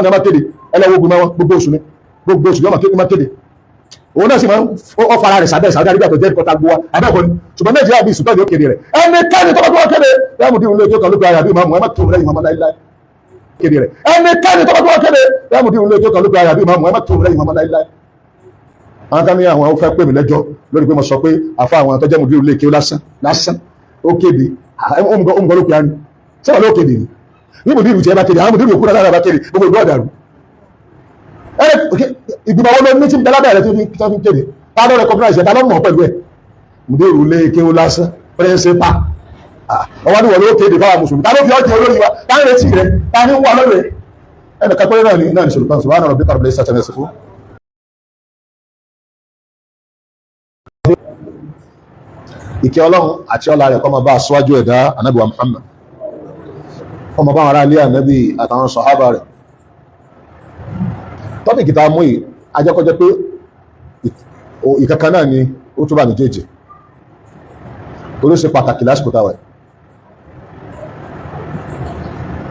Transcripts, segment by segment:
Ní a máa kéde, ẹlẹ́wọ́ ogun náà gbogbo oṣù ni, gbogbo oṣù yọmọ kéde, máa kéde. Òun náà sì máa ń ọ fara rẹ̀ sábẹ́ Saudi Arabia tó jẹ́ ìkọta gbowó abẹ́ẹ̀kọ́ ni. Ṣùgbọ́n Nàìjíríà bíi sùtọ́ ni ó kéde rẹ̀. Ẹnikẹ́ni tó bá tó wá kéde láàmú dín ilé tó kàn ló pe ara bí màmú, ẹ má tó lẹ́yìn màmá láíláí. Kéde rẹ̀, ẹnikẹ́ni tó bá tó wá kéde láàmú dín ilé tó kàn ló pe ara bí màmú, ẹ má tó lẹ́yìn màmá láíláí. Àwọn kan ní àwọn fẹ́ pè mí lẹ́jọ́ lórí pé mo sọ pé àfa àwọn tó jẹ́ mùdírù ilé kéwú lásán lásán ó kéde, òmùgọ̀ ló pe ara ni sẹ́wọ̀n ló kéde ni. Ní mùdírù tí ẹ bá kéde, àwọn mùdírù òkú náà bá kéde, gbogbo ìlú ọ̀dàrú. Ìgbìmọ̀ wọn ló ní tí bẹ́lá bẹ̀rẹ̀ tí fi kéde, ta ló recognize ẹ̀, ta ló mọ̀ pẹ̀lú ẹ̀? Mùdírù lé kéwú lásán, principal, ọwọ́ ni wọ́n ló kéde fáwọn mùsùlùmí. Ta ló fi ọjọ́ olórí wa? Ta ń retí rẹ̀? Ta ní wà lórí ẹnì kan péré náà ni náà ní sọ̀rọ̀ kan. Subhana rabbika rabbil izzati amma yasifun. Ìkẹ́ Ọlọ́run àti ọlá rẹ̀ kó máa bá aṣíwájú ẹ̀dá Ànábì wa Muhammad, kó máa bá àwọn ará ilé Ànábì àtàwọn sọ̀hábà rẹ̀. Topic tá a mú yìí, ajẹ́kọ́jẹ́ pé ìkankan náà ni ó túbà méjèèjì torí ó ṣe pàtàkì lásìkò táwa yìí.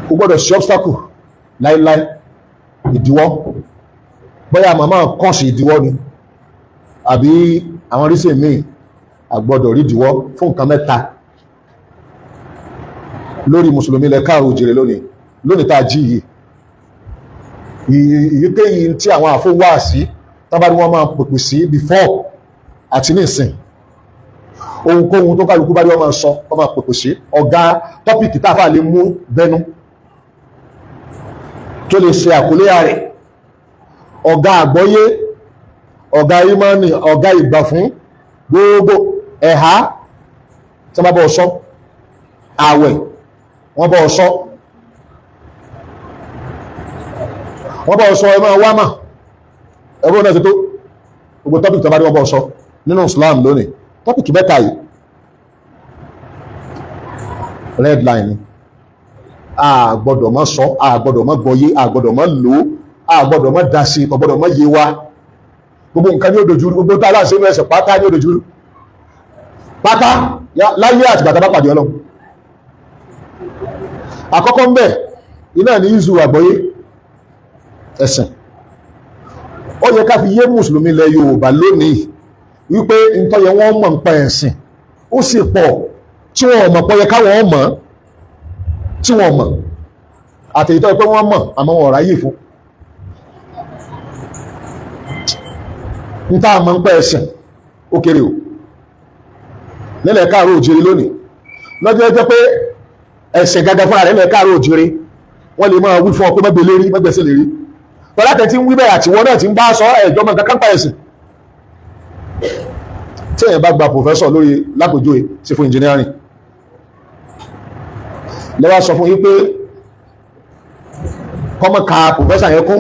Kò gbọ́dọ̀ sí obstacle láíláí, ìdíwọ́, bóyá màmá kàn sí ìdíwọ́ ni àbí àwọn rísè míì, àgbọ́dọ̀ rí ìdíwọ́ fún nǹkan mẹ́ta lórí mùsùlùmí ilẹ̀ káàrò òjìrè lónìí. Lónìí tá a jí yìí, èyíkéyìí tí àwọn àfọwọ́àsí tábà ní wọ́n máa pèpè sí before àti nísìn, ohunkóhun tó kálukú bá rí wọ́n máa sọ, wọ́n máa pèpè sí, ọ̀gá topic tá a fà lè mú bẹnu tó lè ṣe àkólé rẹ̀, ọ̀gá àgbọ́yé, ọ̀gá ìmánì, ọ̀gá ìgbà fún gbogbo ẹ̀há tí wọ́n bá bọ́ sọ, àwẹ̀ wọ́n bọ́ sọ, wọ́n bọ́ sọ, ẹ máa wá mà ẹgbẹ́ náà ti tó. Gbogbo topic tó bá rí wọ́n bọ́ sọ nínú Islam lónìí, topic mẹ́ta yìí red line ni. A gbọ́dọ̀ má sọ, a gbọ́dọ̀ má gbọ́yé, a gbọ́dọ̀ má lò ó, a gbọ́dọ̀ má dá sí, kò gbọ́dọ̀ má yé wa. Gbogbo nǹkan ní òdòjú, gbogbo tá aláṣẹ inú ẹsẹ̀ pátá ní òdòjú pátá láyé àti bàtà bá pàdé Ọlọ́run. Àkọ́kọ́ ń bẹ̀ iná ní ìzù àgbọ́yé ẹ̀sìn. Ó yẹ ká fi yé mùsùlùmí ilẹ̀ Yorùbá lónìí wípé ntọ́yẹ wọ́n mọ̀ nípa ẹ̀sìn ó sì pọ̀ tí wọ́n mọ̀ pọ̀ yẹ káwọn mọ̀, tí wọ́n mọ̀ àtẹ̀yìntọ́ pé wọ́n mọ̀ àmọ́ wọn ò ráyè fún. N tá a mọ̀ nípa ẹ̀sìn ó kéré o nílẹ̀ káàró òjìrì lónìí. Lọ́jọ́ jẹ́ pé ẹ̀sìn gangan fúnra rẹ̀ nílẹ̀ káàró òjìrì, wọ́n lè máa wí fún ọ pé mọ́gbẹ̀ lérí, mọ́gbẹ̀sẹ̀ lérí tọ́lá tí ń wí bẹ́ẹ̀ àtiwọ́ náà ti ń bá sọ ẹ̀jọ́ mọ̀ kankan pa ẹ̀sìn. Tí èèyàn bá gba professor lórí lápèjúwe sí fún engineering, lẹ́wà sọ fún yín pé kọ́mọ ka professor yẹn kún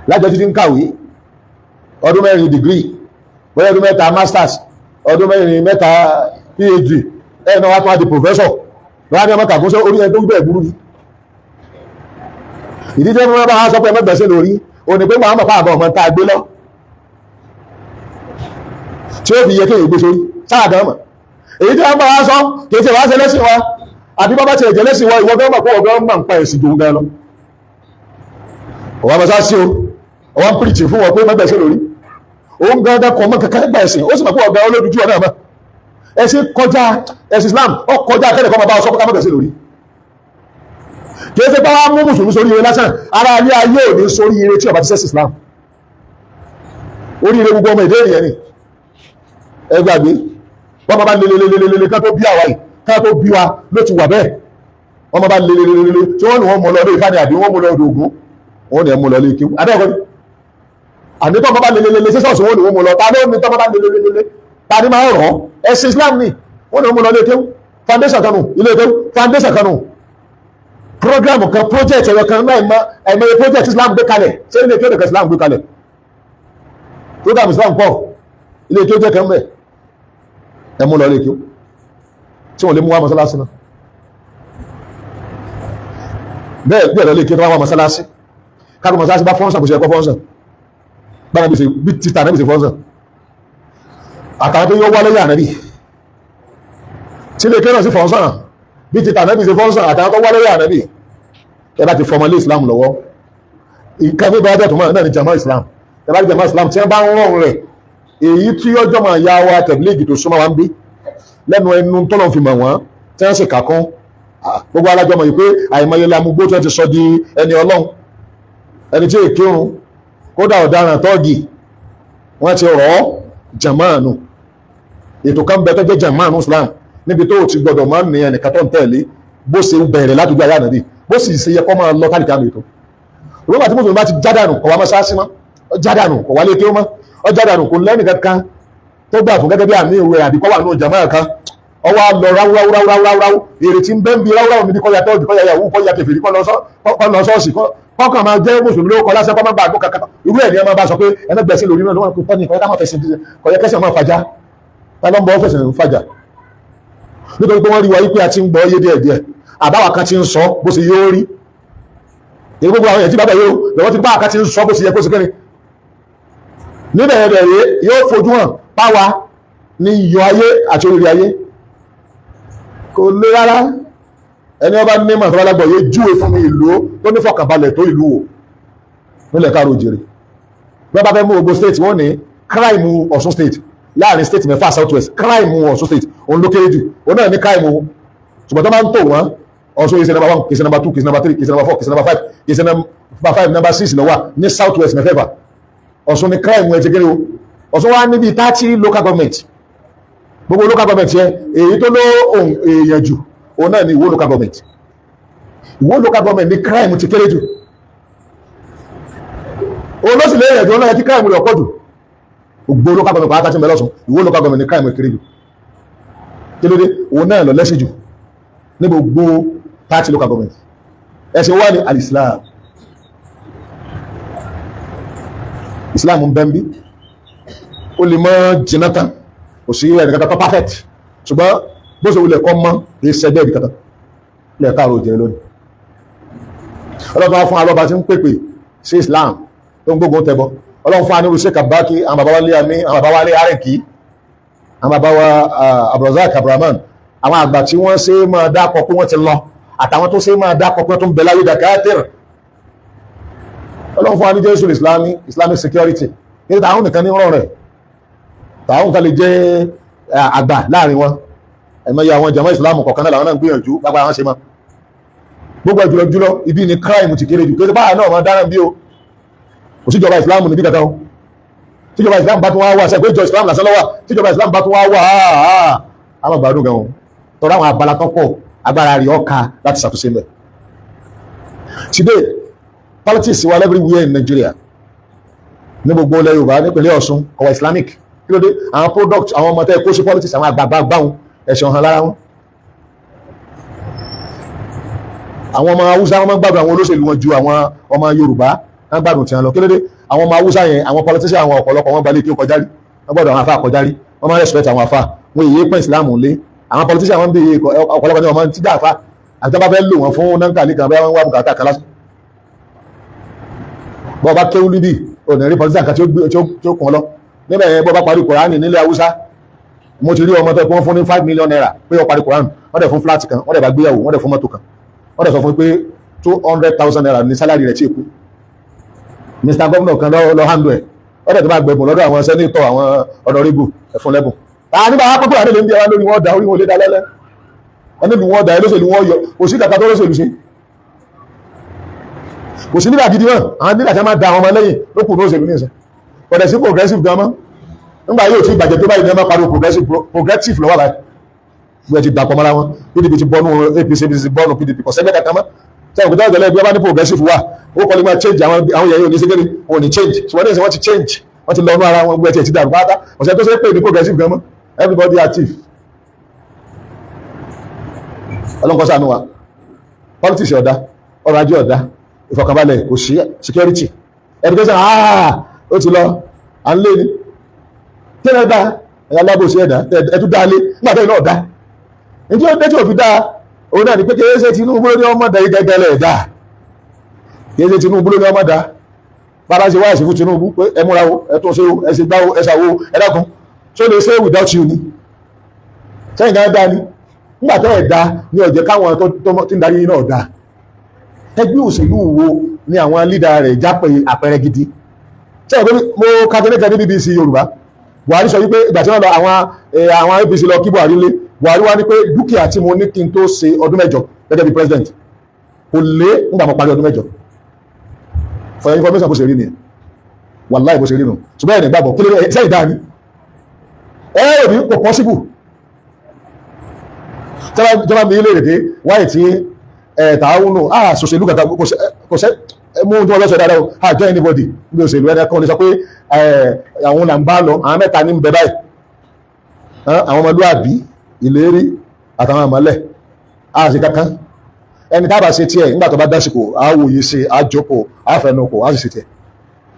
lájọ títí ń kàwé ọdún 4 degree, bóyá ọdún 3 masters, ọdún 4 mẹ́ta PhD, ẹ̀ náà wá tún wá di professor lọ́wọ́ ní ọmọ kàkún sọ orí ẹ̀ tó ń bẹ̀ burú ni. Ìdí tí wọ́n bá wá sọ pé ẹmẹ́gbẹ̀ẹ́sẹ̀ lórí o ní pé wọ́n mọ̀ fáàbọ̀ ọmọ tá a gbé lọ tí ó fi yẹ kéèyàn gbé sórí sáà gan mọ̀. Èyí tí wọ́n bá wá sọ kì í ṣe wá ṣe lẹ́sìn wa, àbí bá bá ti ẹ̀jẹ̀ lẹ́sìn wa, ìwọ gan mọ̀ pé ọ̀gá mọ̀ ń pa ẹ̀sìn jòun gan lọ. Ọ̀wá mọ̀ sáà sí o, ọ̀wá ń pìrìtì fún wọn pé mẹ́gbẹ̀ẹ́sẹ̀ lórí òun gan gan kọ̀ mọ́ kankan nípa ẹ̀sìn, ó sì mọ̀ pé ọ̀gá olódùjú ọ̀nà mọ̀ ẹ̀sìn kọjá ẹ̀sìn Islam ó kọjá kẹ́lẹ̀ kọ́ máa bá ọ sọ pé ká mọ̀gbẹ̀ẹ́sẹ̀ lórí. Kìí ṣe pé wá mú mùsùlùmí sórí ire lásán, ara ilé ayé ò ní sórí ire tí ó bá ti ṣẹ̀sìn Islam. Oríire gbogbo ọmọ èdè ènìyàn ni ẹ gbàgbé. Wọ́n máa bá lelelelelele ká tó bí àwa yìí, ká tó bí wa ló ti wà bẹ́ẹ̀. Wọ́n máa bá lelelelele tí wọ́n ní wọ́n mú lọ ọdún Ifá ni àbí wọ́n mú lọ ọdún Ògún, wọ́n ní ẹ mú lọ lé kéwú abẹ́ẹ̀kọ́ ni. Àní tó máa bá lelelele sí ṣọ́ọ̀ṣì wọ́n ní wọ́n mú lọ, ta ló ní tó máa bá lelelele, ta ni máa rọ̀ ẹ̀sìn Islam ni wọ́n ní wọ́n mú lọ lé kéwú. Foundation kanu ilé kéwú, foundation kanu program kan, project ẹ̀yọ kan náà, ẹ̀mọ project Islam gbé kalẹ̀. Ṣé ilé kéwú nìkan Islam gbé kalẹ̀? Program Islam pọ̀, ilé kéwú jẹ́ kan bẹ́ẹ̀, ẹ mú lọ ilé kéwú tí wọ́n lè mú wá mọ́sálásí náà bẹ́ẹ̀ bí ẹ̀rọ ilé kéwú tó wá mọ́sálásí káàkiri, mọ́sálásí bá fọ́nsàn kò ṣe ẹ̀kọ́ fọ́nsàn bára bí ṣe bí títà náà bí ṣe fọ́nsàn àtàwọn tó yọ wá lẹ́yìn ànábì tí ilé kéwú náà sí fọ́nsàn bí títà náà bí ṣe fọ́nsàn àtàwọn tó wá lẹ́yìn ànábì. Ẹ bá ti fọmọ lé Islam lọ́wọ́, nǹkan bí bá dẹ̀tún mọ́ náà ní jama Islam. Ẹ bá jama Islam tí wọ́n bá ń rọrùn rẹ̀, èyí tí ọjọ́ máa ya wa tẹ̀blíìgì tó súnmọ́ wa ń bí lẹ́nu ẹnu tọ́lọ́ fi mọ̀ wọ́n tí wọ́n sì kà kún gbogbo alájọ mọ̀ yìí pé àìmọye lamugbó tí wọ́n ti sọ di ẹni ọlọ́run, ẹni tí èké òun kódà ọ̀daràn tọ́ọ̀gì wọ́n ti rọ̀ ọ́ jàmáànù. Ètò kan bẹ tó jẹ́ jàmáànù Islam níbi tó ti gbọdọ̀ máa ń ní ẹnìkan tó ń tẹ̀lé bó ṣe bẹ̀rẹ̀ látọjú ayé ànábì, bó sì ṣe yẹ kó máa lọ tálíkà àmì ètò. Ìwọ́n bá ti mùsùlùmí bá ti jádànù kò wá mọ́ṣáláṣí mọ́, ó jádànù kò wá lé kí ó mọ́, ó jádànù kò lẹ́nì kankan tó gbà fún gẹ́gẹ́ bí àmì ìwé àbí kọ́ wà nínú jàmáà kan, ọwọ́ á lọ ráúráúráúráú. Èrè tí ń bẹ́ ń bi ráúráú níbi kọ́ya tọ́ọ̀gì, kọ́ya yahoo, kọ́ya kẹfìrí, kọ́ lọ ṣọ́ọ̀ṣì, kọ́kàn máa jẹ́ mùsùlùmí ló kọ́ lásán, kọ́ máa gbàgbọ́ kankan. Irú ẹ̀ ní ẹ máa bá sọ pé ẹ má gbẹ̀sẹ̀ lórí náà ló wà pé tọ́ni kọ́yá ká má fẹsẹ̀ kọ́yá kẹsẹ̀ máa fàjà. Ta ló ń bọ́ fẹsẹ̀ ń fàjà? Nítorí pé wọ́n rí wa wípé a ti ń gbọ́ yé díẹ̀ díẹ̀, àbáwá kan ti ń sọ bó ṣe yóò rí. Èyí gbogbo àwọn èèyàn tí bàbá yóò lọ́wọ́ ti bá àká ti ń sọ bó ṣe yẹ kó ṣe kéré níbẹ̀ yẹn bẹ̀rẹ̀ yóò fojú hàn páwa ní iyọ̀ ayé àti oríire ayé. Kò lè rárá. Ẹni ọba ní màtọ́ bá lágbọ̀ yé júwe fún mi ìlú tó ní fọkànbalẹ̀ tó ìlú wò nílẹ̀ káàró òjèrè. Bí wọ́n bá fẹ́ mú gbogbo state, wọ́n ní crime Ọ̀ṣun state láàrin state mẹ́fà south west, crime Ọ̀ṣun state òun ló kéré jù, òun náà ní crime. Ṣùgbọ́n tó máa ń tò wọ́n, Ọ̀ṣun kìí ṣe number 1, kìí ṣe number 2, kìí ṣe number 3, kìí ṣe number 4, kìí ṣe number 5, kìí ṣe number 5, number 6 ló wà ní south west mẹ́fẹ̀ẹ̀fà. Ọ̀ṣun ní crime ẹ̀ ti kéré o. Ọ̀ṣun wá níbi 30 local government. Gbogbo local government yẹn, èyí tó ló èèyàn jù òun náà ní Ìwó local government. Ìwó local government ní crime ti kéré jù, òun ló sì lé èèyàn jù, òun náà yẹ kí crime rẹ̀ pọ̀ jù. Gbogbo local government pàápàá tí ń bẹ lọ́sùn, Ìwó local government ní crime kéré jù. Kí ló dé? Òun náà lọ lẹ́sìn jù ní gbogbo 30 local government. Ẹ̀sìn wà ní al-Islam. Islam ń bẹ́ ń bí ó lè mọ́ jìnnà tán, kò sí ẹnìkankan tó perfect, ṣùgbọ́n bó ṣe wulẹ̀ kọ́ mọ́ kì í ṣẹgbẹ́ ẹnìkankan lẹ̀ káàró jẹ́ lónìí. Ọlọ́run wá fún alọ́ba tí ń pèpè sí Islam tó ń gbógun tẹbọ. Ọlọ́run fún anírú Sheikh Abaki, àwọn bàbá wa lé àmì, àwọn bàbá wa lé àrẹ̀kí, àwọn bàbá wa Abdulrazak Abrahaman, àwọn àgbà tí wọ́n ṣe máa dákọ̀ pé wọ́n ti lọ, àtàwọn tó ṣe máa dákọ̀ pé wọ́n tó ń bẹ láyé dakatir. Ọlọ́run fún wa ní Jésù Islamic security ní tàwọn nìkan ní rọ̀ rẹ̀, tàwọn kan lè jẹ́ àgbà láàrin wọn. Ẹ̀mọ́yé àwọn jàmá Islam kọ̀ọ̀kan náà làwọn náà ń gbìyànjú lágbára wọn ṣe mọ́. Gbogbo ẹ̀ jùlọ ibi ni crime ti kéré jù. Kéré báyà náà máa dáná bí o, kò síjọba Islam níbi kankan o. Tíjọba Islam bá tún wá wà, sẹ́gbẹ́ ìjọ Islam lásán lọ́wọ́, tíjọba Islam bá tún wá wà àwọn gbàdúrà gan o. Tọ́ra àwọn abala tó pọ̀ agbára rí ọ̀ka láti ṣàtúnṣe mẹ́. Today politics wà everywhere in Nigeria, ní gbogbo ilẹ̀ Yorùbá, nípínlẹ̀ Ọ̀ṣun kọ̀wá Islamic. Kí ló dé? Àwọn product àwọn ọmọ tẹ́ kó sí politics, àwọn àgbààgbà gbáhùn ẹ̀sìn ọ̀hán lára wọn. Àwọn ọmọ Haúsá wọn máa ń gbádùn àwọn olóṣèlú wọn ju àwọn ọmọ Yorùbá wọn gbádùn tiwọn lọ. Kí ló dé? Àwọn ọmọ Haúsá yẹn, àwọn politician, àwọn ọ̀pọ̀lọpọ̀ wọn gbalẹ̀ kí ó kọjá rí, wọn gbọ́dọ̀ àwọn afá kọjá rí, wọn máa ń respect àwọn afá wọn, èyí pín Islam lé. Àwọn politician wọn ń bí ọ̀pọ̀lọpọ̀ ní ọmọ tíjà afá àti wọn bá fẹ́ lò wọn fún nankali kan bẹ́ẹ̀ wọ́n wá bùkátà kan lásán. Bọ́ bá kéwú níbí ò ní rí politician kan tí ó kún ọ lọ níbẹ̀ yẹn. Bọ́ bá parí Kùránì nílẹ̀ Haúsá, mo ti rí ọmọ tó kún fún ní 5 million naira pé ó parí Kùránì, wọ́n dẹ̀ fún flat kan, wọ́n dẹ̀ bá gbéyàwó, wọ́n dẹ̀ fún mọ́tò kan, wọ́n dẹ̀ sọ fún pé 200,000 naira ní sálárì rẹ̀ tí èkó. Mr. Governor kan lọ handle ẹ̀, wọ́n dẹ̀ tó bá gbẹ̀bùn lọ́dọ̀ àwọn sẹ́nitọ̀, àwọn honorable ẹ̀fún lẹ́bùn. Nígbà wá pípọ̀ àdéhùn bí i lórí wọn da orí wọn lé da lẹ́lẹ́, wọ́n nílùú wọn da olóṣèlú wọn yọ, kò sí kàkà tó olóṣèlú ṣe, kò sí nígbà gidi náà. Àwọn nígbà tí wọ́n máa da àwọn ọmọ lẹ́yìn ló kù ní òṣèlú ní ìsìn. Kò dẹ̀ sí progressive gan mọ́. Nígbà yóò ti bàjẹ́ tó báyìí ní ẹ máa pariwo progressive lọ́wọ́ báyìí. Gbé ti dàpọ̀ mọ́ra wọn, PDP ti bọ́nú APC, APC ti bọ́nú PDP, kò sẹ́gbẹ́ kankan mọ́. Sẹ́yìn kò tẹ́lẹ̀ bí wọ́n bá ní progressive wà, ó kọ́ lè máa change àwọn yẹn yóò ní sékéré, wọn ò ní change. Ṣùgbọ́n ní ìsìn wọ́n ti change, wọ́n ti lọ́nú ara wọn, gbé ti dàrú pátá. Ọ̀sẹ̀ tó ṣe pé ní progressive gan mọ́, everybody active. Ọlọ́nkọ́ ṣàánú wa. Politics ọ̀dá, ọrọ̀ ajé ọ̀dá, ìfọ̀kànbalẹ̀ kò sí, security, education ó ti lọ, à ń lé ní. Kí ẹ dá ẹ̀yà alábòsí ẹ̀dá ẹ̀tún dá lé nígbà tẹ́yìn náà dá. Nítorí ó dé tí ò fi dá òun náà ni pé kìí ṣe Tinubu ló ní ọmọ dá gẹ́gẹ́ lẹ̀ dá, kìí ṣe Tinubu ló ní ọmọ dá. Bàbá ṣe wáyà sí fún Tinubu pé ẹ múra o, ẹ tún ṣe o, ẹ ṣe gbá o, ẹ ṣàwo, ẹ dákun, ṣó lè ṣe without you ni? Sẹ́yìn kan dá ni nígbà tẹ́ ẹ̀ dá ní ọ̀jẹ̀ káwọn tó ti ń darí náà dá. Ẹgbẹ́ òṣèlú wo ni àwọn lídà rẹ̀ jápẹ̀ àpẹẹrẹ gidi? Ṣé ẹgbẹ́ mo kàtẹ́lẹ́kẹ́ ní BBC Yorùbá, Buhari sọ wípé ìgbà tí wọ́n lọ àwọn APC lọ kí Buhari lé, Buhari wá ní pé dúkìá tí mo ní kí n tó ṣe ọdún mẹ́jọ gẹ́gẹ́ bí president kò lé nígbà mo parí ọdún mẹ́jọ. For your information, bó ṣe rí nìyẹn, wàláì bó ṣe rí nù. Ṣùgbọ́n ẹ̀rìn gbàgbọ́ kí ló dé sẹ́yìn dáa ni ẹ rò ní kò possible. Tẹ́lá mi ilé rèé wáyé tí tààwùnù ṣòṣèlú kàkà kò sẹ́ mú tí wọ́n lọ́sọ̀ dáadáa o, join anybody níbi òṣèlú. Ẹni kan lè sọ pé àwọn là ń bá lọ, àwọn mẹ́ta ní bẹ báyìí, àwọn ọmọlúàbí, ìlérí àtàwọn àmọ́lẹ̀ àti kankan. Ẹni tá a bá ṣe tiẹ̀ nígbà tó bá dásìkò, á wòye ṣe, á jókòó, á fẹnukò, á sì ṣe tiẹ̀.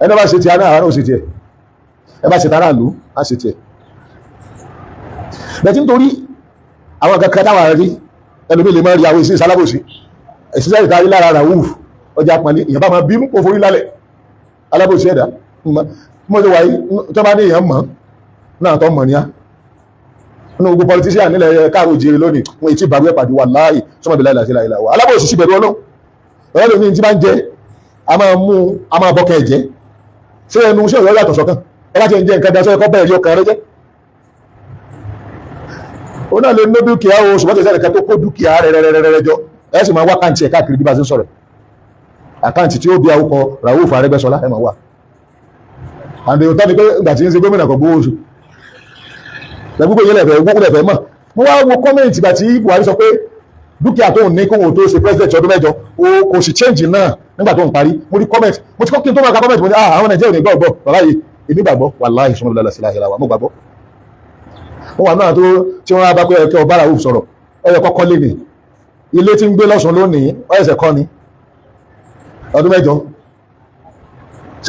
Ẹni bá ṣe tiẹ̀ náà, àwọn náà ṣe tiẹ̀. Ẹ bá ṣe tara ìlú, á ṣe tiẹ̀. Bẹ́ẹ̀ tí nítorí àwọn kankan táwọn rí, ẹlòmíì lè má rí àwọn ìsìn sálábòsí ìsìn ìtarí lára Rauf ọjà pọ̀nlé. Èèyàn bá máa bínú kó forí lálẹ̀ alábòsí ẹ̀dá. Mo ṣe wáyé tó bá ní èèyàn mọ̀ náà tó mọ̀ ní á nínú gbogbo politician nílẹ̀ káàró òjìrì lónìí, wọn ètí ìbàrú ẹ̀pàdé wà láàyè sọmọbí láìláì láìláì láìláì. Alábòsí sì bẹ̀rù Ọlọ́run. Ọ̀rẹ́ lómi tí bá ń jẹ a máa mú a máa bọ́kẹ́ ẹ̀jẹ̀ ṣé ẹnu ṣé ọ̀rọ̀ yàtọ̀ sọ́kàn. Ẹ bá ti ń jẹ nǹkan daṣọ ẹ̀kọ́ bẹ́ẹ̀ rí ọkàn rẹ jẹ́. Ó náà lè ní dúkìá o, ṣùgbọ́n tẹ̀sán ẹ̀ka tó kó dúkìá rẹ̀ rẹ̀ jọ, ẹ sì máa wá àkáǹtì ẹ̀ káàkiri bí bá ṣe ń sọ̀rọ̀. Àkáǹtì tí ó bí awúkọ Rauf Arẹ́gbẹ́ṣọlá ẹ máa wà. Àǹdè òótọ́ ni pé ìgbà tí ń ṣe gómìnà kò gbowó oṣù lẹ́gbẹ́gbẹ́ yẹn lẹ́fẹ̀ẹ́ gbogbo lẹ́fẹ̀ẹ́ mọ̀. Mo wá wo comment ìgbà tí Buhari sọ pé dúkìá tó ń ní kóhun tó ṣe president ọdún mẹ́jọ o kò sì change náà nígbà tó ń parí. Mo rí comment, mo ti kọ́ kí n tó máa ka comment, mo ní àwọn Nàìjíríà ò ní gbọ́ bàbá yìí. Èmi gbàgbọ́, wàláhì sọmọ bílá sílá ìlà wa, mo gbàgbọ́. Mo wà náà tó tí wọ́n bá pé ẹ̀kẹ́ ọba Rauf sọ̀rọ̀ ẹ̀yẹ kọ́kọ́ lé ní ilé tí ń gbé lọ́sùn lónìí, ọ̀ẹ́sẹ̀ kọ́ ni ọdún mẹ́jọ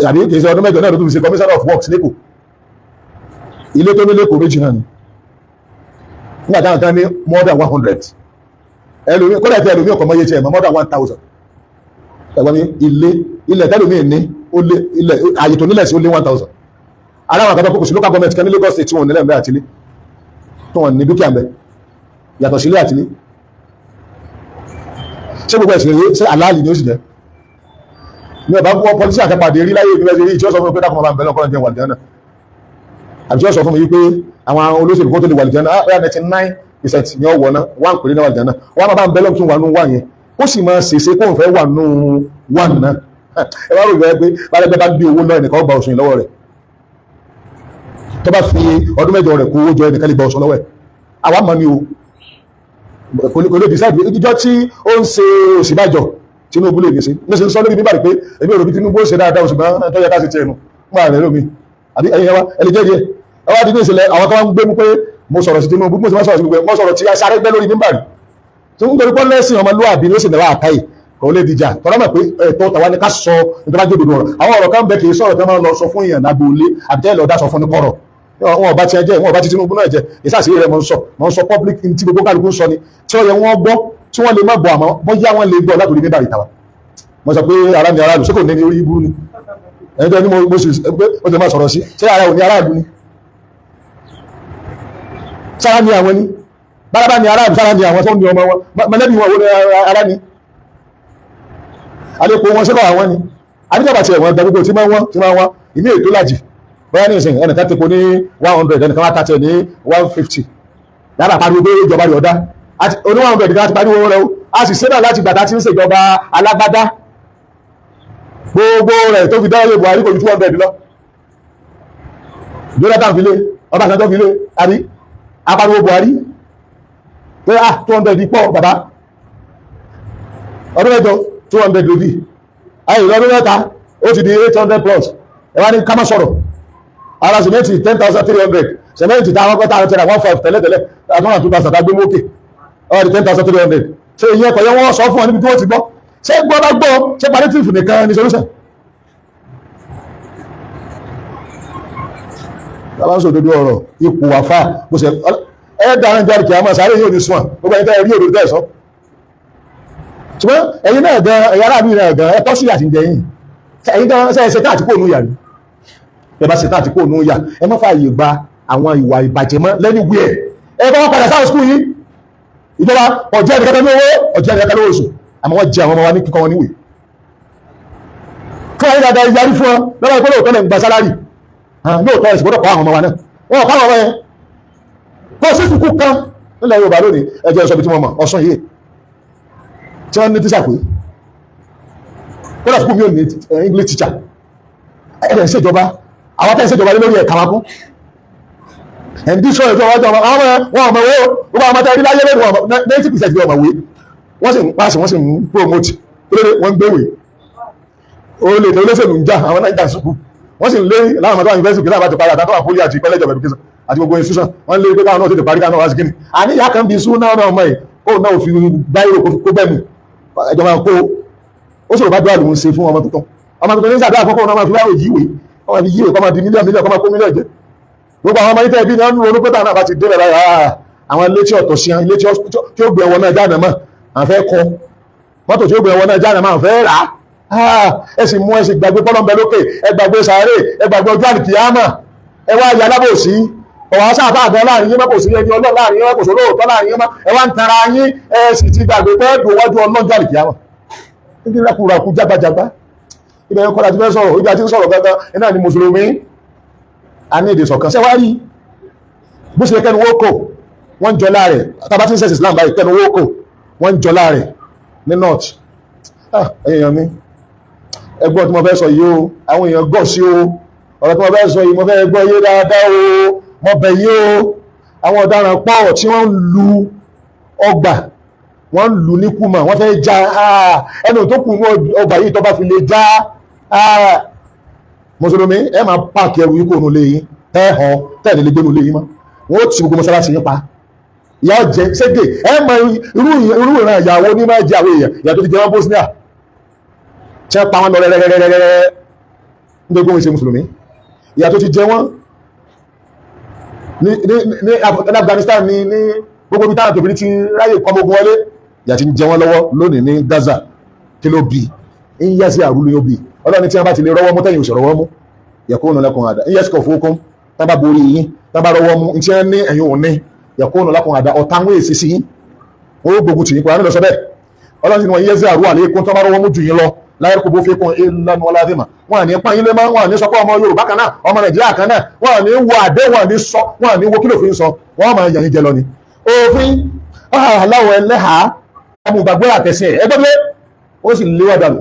àbí kì í ṣe ọdún mẹ́jọ náà ló tún fi ṣe commissioner of works lẹ́kọ̀ọ́. Ilé tó ní lẹ́kọ̀ọ́ méjì náà ni nígbà táwọn kan ní more than 100, ẹlòmí kódà tí ẹlòmí ọkọ̀ mọ́yé tiẹ̀ mọ́ more than 1000. Ẹ̀gbọ́n mi, ilé ilẹ̀ tẹ́lòmí ní ó lé ilẹ̀ àyè tó nílẹ̀ sí ó lé 1000. Aláwọn àkàtọ́ kókò sí local government kan ní Lagos State tí wọ́n nílẹ̀ mbẹ́ àtìlé tí wọ́n ní dúkìá mbẹ́ yàtọ̀ sílé àtìlé. Ṣé gbogbo ẹ̀sìn rèé? Ṣé aláàlì ni ó sì jẹ́ ní ọba gbọ́ pọlísì àtẹ́pàdé rí láyé ìgbẹ́ rí tí ó sọ fún mi pé dákùnmọ́ bá ń bẹ̀rẹ̀ ọkọ̀ jẹun wà lìjánà, àbí tí ó sọ fún mi wípé àwọn olóṣèlú kó tó lè wà lìjánà bóyá 99% ni ó wọ̀ náà, wà ń pèrè náà wà lìjánà, wọ́n máa bá ń bẹ̀rẹ̀ tún wà nù wà yẹn, kó sì máa ṣèṣe kó ń fẹ́ wà nù wà náà. Ẹ wá rò bẹ́ẹ̀ pé bálẹ́gbẹ́ bá gbé owó náà, ẹnìkan gba òsùn lọ́wọ́ rẹ̀. Tó bá fi ọdún mẹ́jọ rẹ̀ kó owó jọ, ẹnìkan lè gba òsùn lọ́wọ́ ẹ̀. Àwa mọ̀ ni o, kò lè decide ìjọ tí ó ń ṣe Ọ̀ṣínbàjò. Tinubu lè ní sí ní ṣe ń sọ lórí bíbá rẹ̀ pé èmi ò rò bí Tinubu ó ṣe dáadáa, oṣù gbọ́n tó yẹ ká ṣe tiẹ̀ nù fún ààrẹ lómi àbí ẹ̀yin wa ẹni jẹ́ díẹ̀. Ẹ wá di ní ìṣẹ̀lẹ̀ àwọn kan wá ń gbé mú pé mo sọ̀rọ̀ sí Tinubu, mo sì máa sọ̀rọ̀ sí gbogbo ẹ̀, mo sọ̀rọ̀ tí sáré gbẹ́ lórí bíbá rẹ̀ tí ń torí pé lẹ́sìn ọmọlúwàbí ni ó sì náwó àkáyè kò lè dìjà tọ́lá mọ̀ pé ẹ̀tọ́ tàwa ni ká sọ nítorí bá jẹ́ òdodo ọ̀rọ̀. Àwọn ọ̀rọ̀ kan bẹ kì í sọ̀rọ̀ tí wọ́n máa lọ sọ fún èèyàn lágboolé àbí tẹ́lẹ̀ lọ́ọ́ dá sọ fún ní kọ̀rọ̀. Wọn ọba tiẹ̀ jẹ́, wọn ọba ti Tinubu náà jẹ́ ìsàsí rẹ̀. Mọ̀ ń sọ public tí gbogbo kálukú ń sọ ni tí ó yẹ wọ́n gbọ́, tí wọ́n lè má gbọ́, àmọ́ bóyá wọ́n lè gbọ́ látòrí nígbà ìtawà. Mo sọ pé ara mi aráàlú ṣé kò ní ní orí ibú ni ẹni tó ní mo sì pé ó ti máa sọ̀rọ̀ sí ṣé ara ò ní aráàlú ni sára ni àwọn ni bára ní aráàlú, sára ni àwọn tó ní ọmọ wọn, mọ̀lẹ́bí wọn wo ni ara ni àlékò wọn ṣẹ́kọ̀ àwọn ni àbíjọba tiẹ̀ wọ́n gba gbogbo tí máa ń wọ́n tí máa ń wọ́n ìmí ètò làjì. Bóyá ní ìsìn ẹnìkan ti po ní 100, ẹnìkan wá tàtẹ̀ ní 150, yàrá pariwo pé ìjọba rẹ̀ ọ̀dá oní 100 kan ti pariwo rẹ̀ o. A sì ṣe náà láti gbàtà tí ń ṣèjọba alágbádá, gbogbo rẹ̀ tó fi dáwọ́ Buhari kò ju 200 lọ. Jonathan file, Ọbásanjọ́ file, àbí apariwo Buhari pé 200 pọ̀ bàbá. Ọdún mẹ́jọ, 200 lòdì ayé lọ́dún mẹ́ta, ó ti di 800 plus. Ẹ wá ní ká má sọ̀rọ̀. Ara sìmẹ́ntì 10,300, sìmẹ́ntì táwọn kọ́ta àwọn tẹ̀lé 1,500 tẹ́lẹ̀tẹ́lẹ̀, àtúnwà 2,000 tá gbé mókè, ó di 10,300. Ṣé ìyẹn kọ̀ yẹ wọ́n sọ fún ọ níbi tí wọ́n ti gbọ́? Ṣé gbọ́ bá gbọ́, ṣé palliative nìkan ni solution? Bàbá ń sọ òdodo ọ̀rọ̀ ipò àfà bó ṣe ẹ dáhùn jáde kí a máa sáré yóò ní sùn gbogbo ẹni tẹ́ ẹ rí òdodo tẹ́ ẹ sọ. Ṣùgbọ́n ẹ̀yin náà gan, ẹ̀yin aráàlú náà gan, ẹ tọ́ sí àtìjẹ yìí. Ẹ̀yin gan ṣe ṣe táàtì kò nù yà ni ẹ bá ṣe táàtì kò nù yà, ẹ má fààyè gba àwọn ìwà ìbàjẹ́ mọ́ lẹ́nu wí ẹ̀. Ẹ bá wọn padà sáwọn skul yìí. Ìjọba ọ̀jẹ́ ẹ̀dẹ̀kẹ́tẹ́ ní owó ọ̀jẹ́ ẹ̀dẹ̀kẹ́tẹ́ lówó oṣù. Àmọ́ wọ́n jẹ àwọn ọmọ wa ní kíkọ́ wọn níwèé fún ayé dáadáa, yarí fún ọ lọ́wọ́ ìpínlẹ̀ òtọ́ lẹ̀ ń gba salary lóòótọ́, ẹ̀sìn gbọ́dọ̀ kọ́ àwọn ọmọ wa náà. Wọ́n kọ́ àwọn ọmọ yẹn kó sí sùkú kan nílẹ̀ Yorùbá lónìí. Ẹjọ́ ìsọ̀bi tí wọ́n mọ̀ Ọ̀ṣun yìí tí wọ́n ní tíṣà pé kódà sùkú mi ò ní English teacher. Ẹ̀rẹ̀ ń ṣèjọba, àwọn tẹ́ ń ṣèjọba lórí ẹ̀ka wa kún ẹ̀ǹdí sọ ìjọba ọjọ́ àwọn ọmọ wọn ọmọwé o. Gbogbo àwọn ọmọdé láyé lónìí, wọn 90% ní ọmọwé. Wọ́n sì ń pass, wọ́n sì ń promote lórí wọ́n ń gbéwèé. Ó lè tẹ olóṣèlú ń jà, àwọn náà ń jà sùkú, wọ́n sì ń lé láwọn ọmọdé àwọn university kí láti parí àtàtọ́ àpólí àti college of education àti gbogbo institution. Wọ́n lé pé káwọn náà tètè parí, káwọn náà wá sí kíni. Àní ìyá kan bí sún náà ọmọ yìí kó náà fi báyìí kó bẹ́ẹ̀ mú ẹjọ́ máa kó ó sọ̀rọ̀ bá dúrà lòún ṣe fún ọmọ tuntun. Ọmọ tuntun ní sàdúrà fọ́kọ́ náà máa fi báyìí yíwèé, kọ́ máa fi yíwèé, kọ́ máa di mílíọ̀nù mílíọ̀nù, kọ́ máa kó mílíọ̀nù jẹ. Gbogbo àwọn ọmọ yìí tẹ́ ẹbí ni wọ́n ń ronú pé táwọn náà bá ti dé bẹ̀rẹ̀, àwọn ilé tí ọ̀tọ̀ sí, ilé tí ó gbé ẹwọ náà jáde mọ́ àwọn fẹ́ kọ́, mọ́tò tí ó gbé ẹwọ náà jáde mọ́ àwọn fẹ́ rà á. Ẹ sì mú, ẹ sì gbàgbé pọ́lọ́mbẹ lókè, ẹ gbàgbé sàárè, ẹ gbàgbé ọjọ́ àlìkìyámà, ẹ wá ya alábòsí. Ọ̀wá sáfà àgbọn láàrin yín mọ́, kò sí ẹni ọlọ́ láàrin yín mọ́, kò sí olóòótọ́ láàrin yín mọ́. Ẹ wá ń tara yín, ẹ sì ti gbàgbé pé ẹ̀dùn wájú ọlọ́jọ́ àlìkìyámà. Níbi rákùrakù jágbajàgba ibẹ̀ yẹn kọ́ra ti fẹ́ sọ̀rọ̀, ibi àti ń sọ̀rọ̀ gangan ẹ náà ni mùsùlùmí a ní èdè ṣọ̀kan. Ṣé wá rí bó ṣe kẹ́nu wó kò wọ́n ń jọlá rẹ̀? Tàbá tí ń sẹ́sì Islam báyìí, kẹ́nu wó kò wọ́n ń jọlá rẹ̀ ní north. Èèyàn mi, ẹgbọ́n tí mo fẹ́ sọ yìí o, àwọn èèyàn gọ̀ sí o. Ọ̀rọ̀ tí mo fẹ́ sọ yìí, mo fẹ́ gbọ́ yé dáadáa o, mo bẹ̀ yé o. Àwọn ọ̀daràn pọ̀ tí wọ́n ń lu ọgbà, wọ́n ń lu ní kùmà, wọ́n fẹ́ já ẹnu tó kù ní ọgbà yìí. Tó bá fi lè já, mùsùlùmí, ẹ máa páàkì ẹrù yìí kò nù lé yín, ẹ hàn tẹ́lẹ̀ lè gbénu lé yín mọ́. Wọ́n ó ti gbogbo mọ́sálásí yín pa. Ìyá ọ̀jẹ̀ ségè, ẹ mọ irú ìran ìyàwó ní máa jẹ àwọn èèyàn, ìyà tó ti jẹ wọn Bosnia tí wọ́n pa wọn lọ rẹ́rẹ́rẹ́rẹ́rẹ́ nítorí pé wọ́n ṣe mùsùlùmí, ìyà tó ti jẹ wọ́n ní Afghanistan, ní gbogbo ibi táwọn tòbí ti ráyè kọ́ ogun wọlé, ìyà ti ń jẹ wọ́n lọ́wọ́ lónìí ní Gaza. Kí ló bí ń yá sí àrùlù yóò bí? Ọlọ́ni tí wọ́n bá ti lè rọ́wọ́ mú, tẹ̀yìn òṣèrọ́wọ́ mú, yakunu lakum àdá ń yẹ́sìkọ̀ fowókún. Tá bá borí yín, tá bá rọ́wọ́ mú ntí wọ́n ní ẹ̀yìn òní, yakunu lakum àdá, ọ̀tá ń wéèsì sí yín, wọ́n ó gbógun tì yín. Kúrò lọ sọ bẹ́ẹ̀, ọlọ́ni tí wọ́n yẹ́ sí àrú àlékún, tó bá rọ́wọ́ mú jù yín lọ, láyé kó bó fi kún ìlànà ọládìmọ̀, wọn à ní pọ́n yín lé mọ́, wọn à ní sọ pé ọmọ Yorùbá kan náà, ọmọ Nàìjíríà kan náà, wọn à ní wo àdé, wọn à ní sọ, wọn à ní wo kí lófin sọ, wọn máa yàn yín jẹ lọ ni. Òfin aláwọ̀ ẹlẹ́hàá ọmọ ìgbàgbọ́ àtẹ̀sìn ẹ̀ ẹgbẹ́ pé ó sì léwà dànù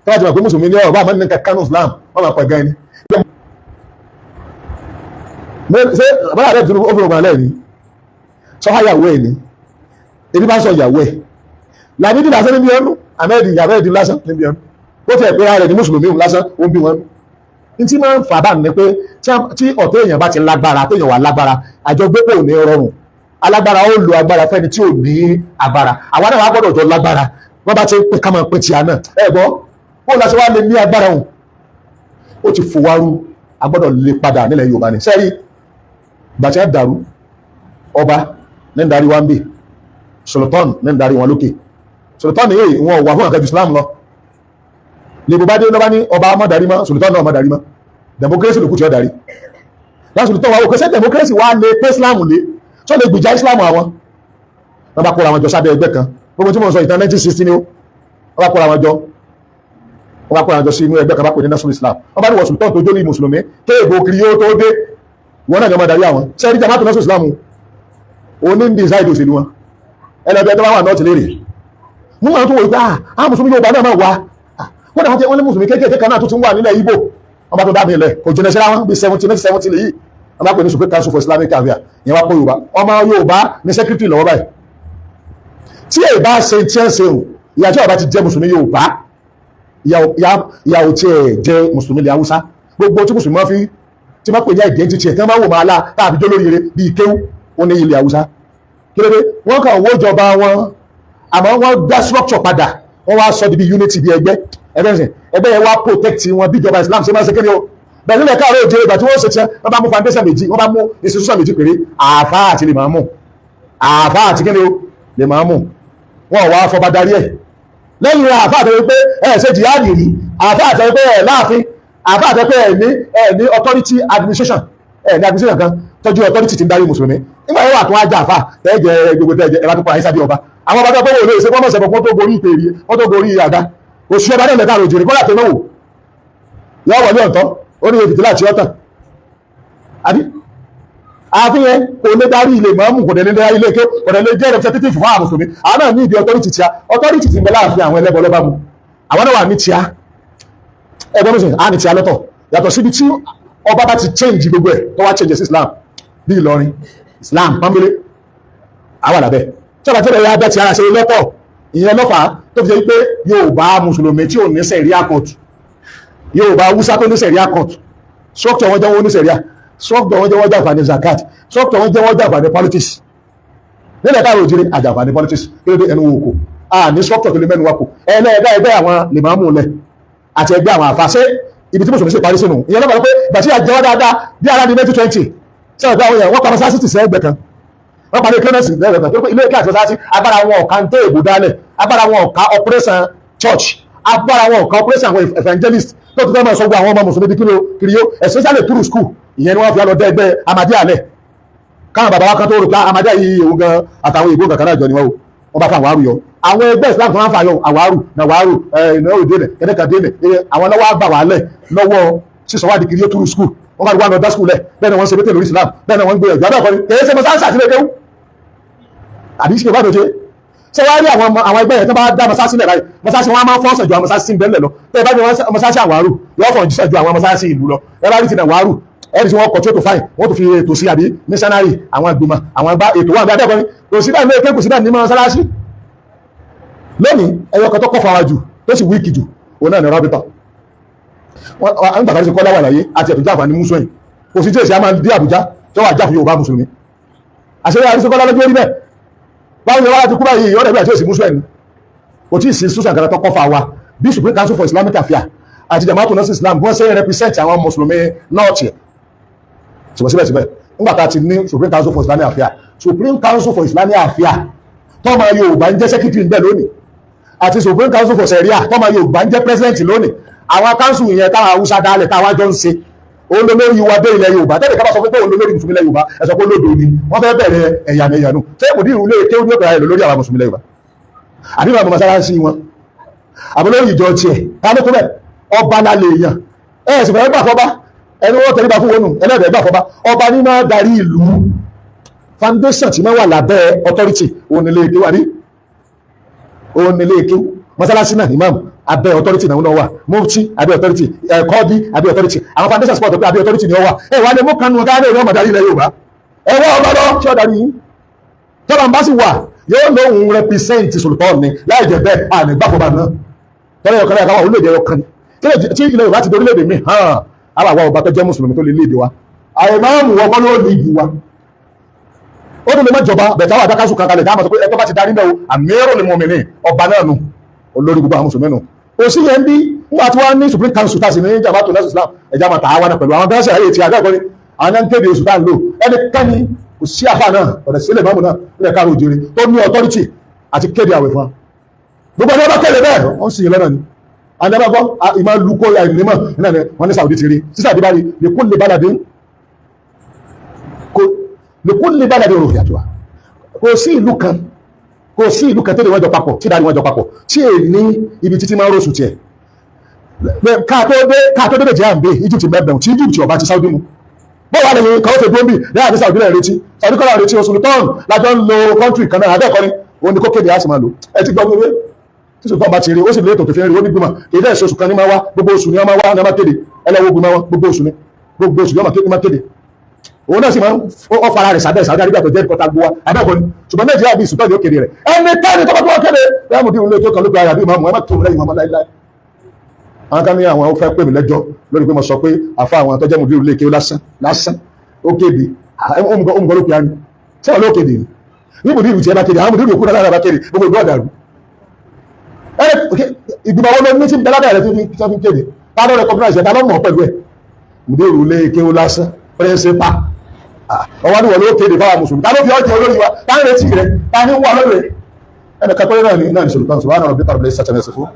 tó bá ti mọ̀ pé mùsùlùmí ní ọ̀rọ̀ bá àmọ́ ní kankan ní Islam, wọ́n máa pẹ̀ gan ni. Ṣé bàbá rẹ̀ tún ó fi rògbòn alẹ́ ni sọ́háyàwó ẹ̀ ni ebi bá ń sọ ìyàwó ẹ̀ làbídì lásán níbi ẹnu ahmed ahmed lásán níbi ẹnu ó ti ẹ̀pẹ́ rẹ̀ ní mùsùlùmí lásán ó ń bí wọn. Ní tí máa ń fà bá ní pé tí ọ̀tọ̀ èèyàn bá ti lágbára, téèyàn wà lágbára, àjọgbépọ̀ ò ní rọrùn. Alágbára ó lo agbára fẹ́ni tí ò ní agbára. Àwa náà wà gbọ́dọ̀ jọ lágbára. Wọ́n bá ti ń pè ká máa pè tìyà náà, ẹ gbọ́ ó lọ sí wa lè ní agbára òun ó ti fòwárú, a gbọ́dọ̀ lè padà nílẹ̀ Yorùbá ní sẹ́rí gbàtí àdàrú. Ọba ní ń darí wa ń bì, Sultan ní ń darí wọn lókè. Sultan yìí wọn wà fún àkàjù Islam lọ. Lèbò bá dé lọ́ba ní ọba ọmọ darí mọ́, Sultan náà ọmọ darí mọ́, democracy lòkù tí ó darí. Láti Sultan wa òkè sẹ́ democracy wa lè pé Islam lé tó lè gbìjà Islam. Àwọn wọn bá kóra wọn jọ sábẹ́ ẹgbẹ́ kan. Gbogbo tí mo sọ ìtàn 1960 ni ó. Wọn bá kóra wọn jọ, wọn bá kóra wọn jọ sí inú ẹgbẹ́ kan, bá pè ní National Islam. Wọn bá ní wọ́n Sultan tó jó ní mùsùlùmí kéèbó kiri yóò tó dé, wọn náà ní ọmọ darí àwọn. Sẹ́rí jamaatu National Islam òní ń decide òṣèlú wọn. Ẹlẹ́gbẹ́ tó bá wà nọ́ọ̀tì léèrè mú àwọn tó wò pé ah, mùsùlùmí Yorùbá náà máa wà. Kódà wọ́n ní mùsùlùmí kéékèèké kan náà tó ti ń wà nílẹ̀ Ìgbò. Wọ́n bá tó dábìí ilẹ̀ kò jìnà síra wọn bí 70 70 lè yìí. Wọ́n bá pè ní Supreme Council for Islamic Affairs. Ìyẹn wá kó Yorùbá, ọmọ Yorùbá ní secretary lọ́wọ́ báyìí. Tí èyí bá ṣe tí ẹ̀ ń ṣe o, ìyá tí ọba ti jẹ́ mùsùlùmí Yorùbá, ìyàwó tí ẹ̀ jẹ́ mùsùlùmí ilẹ̀ Haúsá, gbogbo tí mùsùlùmí fi tí wọ́n pè ní identity ẹ̀ tí wọ́n bá wò máa lá tàbí jó lórí rẹ̀ bíi kéwú ó ní ilẹ̀ Haúsá. Kí ló dé? Wọ́n kàn wó ìjọba wọn, àmọ́ wọ́n dá structure padà, wọ́n wá sọ di bí unity, bí ẹgbẹ́ ẹgbẹ́ sìn. Ẹgbẹ́ yẹn wá protect wọn bí ìjọba Islam ṣe máa ń ṣe. Kéde o bẹ́ẹ̀ nílẹ̀ káàárọ̀ òjò, ìgbà tí wọ́n ṣe tiẹ̀, wọ́n bá mú foundation méjì, wọ́n bá mú institution méjì péré, àáfàá àti lè máa mú, àáfàá àti kéde o lè máa mú. Wọn wá fọba darí ẹ̀ lẹ́yìn rẹ̀. Àáfàá àtẹ̀wé pé ẹ̀ ṣe jihadi rí, àáfàá àtẹ̀wé pé ẹ̀ láàfin, àáfàá àtẹ̀wé pé ẹ̀ ní authority administration, ẹ̀ ní administration kan tọ́jú authority ti ń darí mùsùlùmí. Nígbà yẹn wà tó wá jà àáfàá tẹ́ẹ̀jẹ̀ gbogbo tẹ́ẹ̀jẹ̀ ẹ̀ bá tó kọ́ àyíṣà bí ọba. Àwọn ọba tó wò lè ṣe fọ́mọ̀ ṣẹ̀bọ̀ kó tó gorí ìpè rí kó tó gorí àga. Òṣì ọba náà lẹ́ka àròjèrè kọ́lá tó náà wò. Yọ wọlé ọ̀tọ́, ó ní èfìtì láti ọ̀tàn. Àbí? Àfihàn kò lè darí ilé mọ́mù, kò lè darí ilé ké, kò lè jẹ́ representative fún àwọn mùsùlùmí. Àwọn náà ní ìdí authority tíá. Authority ti ń bẹ láàfin àwọn ẹlẹ́bọ lọ́ba mu. Àwọn náà wà ní tíá. Ẹgbẹ́ mi sìn, á ní tíá lọ́tọ̀. Yàtọ̀ síbi tí ọba bá ti change gbogbo ẹ̀ tó wá change sí Islam bí Ìlọrin, Islam pọ́nbélé, àwọn àlàbẹ̀. Tí ọba tẹ́lẹ̀ ya bẹ́ ti ara ṣe lọ́tọ̀, ìyẹn lọ́fà tó fi jẹ́ pé Yorùbá mùsùlùmí tí ò ní sẹ̀ríà court, Yorùbá Haúsá tó ní sẹ̀ríà court, structure wọn jẹ́ wọ́n ní sẹ̀ríà, structure wọn jẹ́ wọ́n jàǹfààní zakat, structure wọn jẹ́ wọ́n jàǹfààní politics. Nílẹ̀ káàró òjìrì àjàǹfààní politics, kí ló dé ẹnu wo kò a ní structure tó lè mẹ́nu wa kò. Ẹlẹ́ẹ̀dá ẹgbẹ́ àwọn lèmọ́mù lẹ̀ àti ẹgbẹ́ àwọn àfàṣẹ ibi tí mùsùlùmí sì parí sínú. Ìyẹn lọ́pàá pé ìgbà tí àjẹwọ́ dáadáa bí ara ní 2020 sẹ́wọ̀n pé àwọn èèyàn wọ́n pa mọ́sáàsì tì sẹ́gbẹ̀ kan, wọ́n parí clearance lẹ́gbẹ̀ẹ́ kan, tó pé ilé ìkẹ́ àti mọ́sáàsì agbára wọn ọ̀ka ń tó èbò dálẹ̀, agbára wọn ọ̀ka operation church, agbára wọn ọ̀ka operation àwọn evangelist tó ti fẹ́ máa sọ gbogbo àwọn ọmọ mùsùlùmí di kiri yó, especially through school. Ìyẹn ni wọ́n fi lọ dẹ́ ẹgbẹ́ Ahmadiyya lẹ̀, káwọn bàbá wa kan tó rò pé Ahmadiyya yìí òun gan àtàwọn ìbò kankan náà jọ ni wọ́n o. Wọ́n bá fa àwọn àrù yọ, àwọn ẹgbẹ́ Islam tó máa ń fa yọ àwárù nàwárù ìnáwó délẹ̀ kẹ́dẹ́kà délẹ̀, àwọn lọ́wọ́ àgbà wà lẹ̀ lọ́wọ́ sísọ wá di kiri yó through school. Wọ́n bá wà lọ dá school lẹ̀, bẹ́ẹ̀ ni wọ́n ń ṣe pété lórí Islam, bẹ́ẹ̀ ni wọ́n ń gbé ẹ̀jọ́ abẹ́ẹ̀kọ́ ni kèé ṣe mọ́sáàsì àti ilé kéwú àbí ṣe bá dòjé. Ṣé wàá rí àwọn ẹgbẹ́ yẹn tó bá dá mọ́sáàsì lẹ̀ báyìí, mọ́sáàsì wọn á máa fọ́ọ̀sẹ̀ ju àwọn mọ́sáàsì ń bẹ́ẹ̀ lọ. Tẹ́ ẹ bá ní mọ́sáàsì àwárù yóò fọ̀ jíṣẹ́ ju àwọn mọ́sáàsì ìlú lọ. Ẹ bá rí ti nà wàárù, ẹni tí wọ́n kọ̀ tí ó tó fáìn, wọ́n tó fi ètò sí àbí missionary, àwọn ìgbìmọ̀, àwọn ẹgbà ètò wà ní abẹ́ẹ̀kọ́ ni kò sí báyìí lóye, kò sí báyìí ní mọ́sálásí lónìí. Ẹyọ kan tó kọ́ fara jù tó sì wíìkì jù, òun náà ní rábítà. Wọ́n gbàgbé sí kọ́lá wà láyé àti ẹ̀tọ́ jáfà ní mùsùlùmí, kò sí tí èsì á máa dé Àbújá tó wà jáfù Yorùbá mùsùlùmí. Àṣeyọrí àrísọ́kọ́lá lójú orí bẹ́ẹ̀. Báwo ni wọ́n láti kú báyìí? Ọ̀rẹ́ bí àti òsì mùsùlùmí kò tí ì sí susan kan tó kọ́ fa wa bí Supreme Council for Islamic Affairs àti Jamaatu Nasir Islam bí wọ́n ṣe ń represent àwọn mùsùlùmí nọ́ọ̀tì. Ṣùgbọ́n síbẹ̀síbẹ̀, nígbà tá a ti ní Supreme Council for Islamic Affairs, Supreme Council for Islamic Affairs tọ́mọ Yorùbá ń jẹ́ secretary ń bẹ̀ lónìí, àti Supreme Council for Sharia tọ́mọ Yorùbá ń jẹ́ president lónìí, àwọn council yẹn táwọn Haúsá dálẹ̀ táwọn jọ ń ṣe, òun ló lórí wa dé ilẹ̀ Yorùbá. Tẹ́lẹ̀ ká bá sọ pé òun ló lórí mùsùlùmí ilẹ̀ Yorùbá, ẹ sọ pé lódò ni wọ́n fẹ́ bẹ̀rẹ̀ ẹ̀yàmẹ̀yà nù. Ṣé kò ní ìrù lé kéwú ní òkè ayẹlẹ lórí àwọn mùsùlùmí ilẹ̀ Yorùbá, àbí bàbá mọ́sálásí wọn, àbí lórí ìjọ tiẹ̀? Ta ló tó bẹ̀? Ọba la lè yàn. Ẹ sì fẹ́ gbà fọba, ẹni wọ́n tẹríba fún wọnù ẹlẹ́dẹ̀ẹ́ gbà fọba. Ọba ní máa darí ìlú. Foundation tí máa wà lábẹ́ authority, òun nílé kéwú, àbí òun nílé kéwú. Mọ́sálásí náà, imam abẹ́ authority náà wà, mufti abẹ́ authority, kọ́bí abẹ́ authority. Àwọn foundation sport pé abẹ́ authority ni ó wà. Ẹ wà ní mú kanu káyọ̀ ní ọmọ darí ilẹ̀ Yorùbá. Ẹ wá ọba lọ tí ó darí yín, tọ́ba ń bá sì wà, yóò lóun represent sultan ni. Láì jẹ́ bẹ́ẹ̀, àní gbàfọ́ba náà tọ́lá ọ̀kan náà káwá orílẹ̀-èdè ọ̀kan tí ilẹ̀ Yorùbá ti di orílẹ̀-èdè mi hàn àwọn àwọn ọba tó jẹ́ mùsùlùmí tó lè léde wa. Àìmáàmù wọn kọ́ ló ní ìlú wa, ó tún lè má jọba bẹ̀tẹ̀. Àwọn àdákásù kan kalẹ̀ táwọn sọ pé ẹ̀tọ́ bá ti darí náà o, àmírù ni mọ̀mìnì, ọba náà nù, olórí gbogbo àwọn mùsùlùmí nù. Kò sí yẹn bí nígbà tí wọ́n ní Supreme Council tá a sì ní Jamaatu Nasir Islam, ẹ̀já máa tà á wá náà pẹ̀lú àwọn bẹ́ẹ̀ sẹ̀rẹ̀ ti àgbẹ̀kọ́ ni àwọn náà ń kéde oṣù tá à ń lò. Ẹnikẹ́ni kò sí àfa náà ọ̀rẹ́ sílẹ̀ mọ́mù náà nílẹ̀ káàró òjèrè tó ní authority àti kéde àwẹ̀ fún wa. Gbogbo ẹni ọba kéde bẹ́ẹ̀, wọ́n sì yẹn lọ́nà ni. Àwọn ẹni ọba ìmọ̀ lukó àìnímọ̀ náà ni wọ́n ní Saudi ti rí sísà àdìbárí lèkúlè bálàdé rò yàtọ̀ wa. Kò sí ìlú kan, kò sí ìlú kan tẹ́lẹ̀ wọ́n jọ papọ̀ tí dárí wọ́n jọ papọ̀ tí è ní ibi títí máa ń rọ̀sùn tiẹ̀. Káàtó dé Nàìjíríà ń bẹ Egypt mẹ́bẹ̀rún tí Egypt ọba ti Saudi mu bó wà lẹ́yìn kan ó fẹ́ gbóǹbì lẹ́yìn àti Saudi náà retí, Saudi kọ́lá retí oṣù tọ́ọ̀nù lájọ́ ń lo country kan náà. Abẹ́ẹ̀kọ́ ni òun ni kó kéde á sì máa lò. Ẹ ti gbọ́ wíwé tí sultan bá ti rí, ó sì lé ètò tó fi ń rí. Ó ní gbìmọ̀ kì í dẹ́ oṣù kan ní máa wá, gbogbo oṣù ni wọ́n máa wá ní wọ́n máa kéde. Ẹlẹ́wọ̀ gbìmọ̀ wọn, gbogbo oṣù ni, gbogbo oṣù ni wọ́n máa kéde. Òun náà sì máa ń ó fara rẹ̀ sábẹ́ Saudi Arabia tó jẹ́ ìkọta gbowó. Abẹ́ẹ̀kọ́ ni. Ṣùgbọ́n Nàìjíríà bíi sultan yóò kéde rẹ̀. Ẹnikẹ́ni tó bá tó wọ́n kéde bẹ́ẹ̀ mú bí òun lè tó kan ló pe ara bí ìmọ̀ ẹ má tó lẹ́yìn wọn láíláí. Àwọn kan ní àwọn fẹ́ pè mí lẹ́jọ́ lórí pé mo sọ pé àfa àwọn tó jẹ́ mùdírù lè kéwú lásán lásán ó kéde. Òmùgọ̀ ló pe á ní sẹ́wọ̀n ló kéde ní mùdírù tí ẹ bá kéde, àwọn mùdírù òkú náà bá kéde, gbogbo ìlú ọ̀dàrú. Ìgbìmọ̀ wọn ló ní tí ń bẹ lábẹ́ rẹ̀ tí wọ́n fi kéde? Ta ló recognize ẹ̀? Ta ló mọ̀ pẹ̀lú ẹ̀? Mùdírù lè kéwú lásán, principal, ọwọ́ ni wọ́n ló kéde fáwọn mùsùlùmí. Ta ló fi ọjọ́ olórí wa? Ta ń retí rẹ̀? Ta ní wà lórí rẹ̀? Ẹnì kan péré náà ní sọ̀rọ̀ kan. Subhana rabbika rabbil izzati amma yasifun.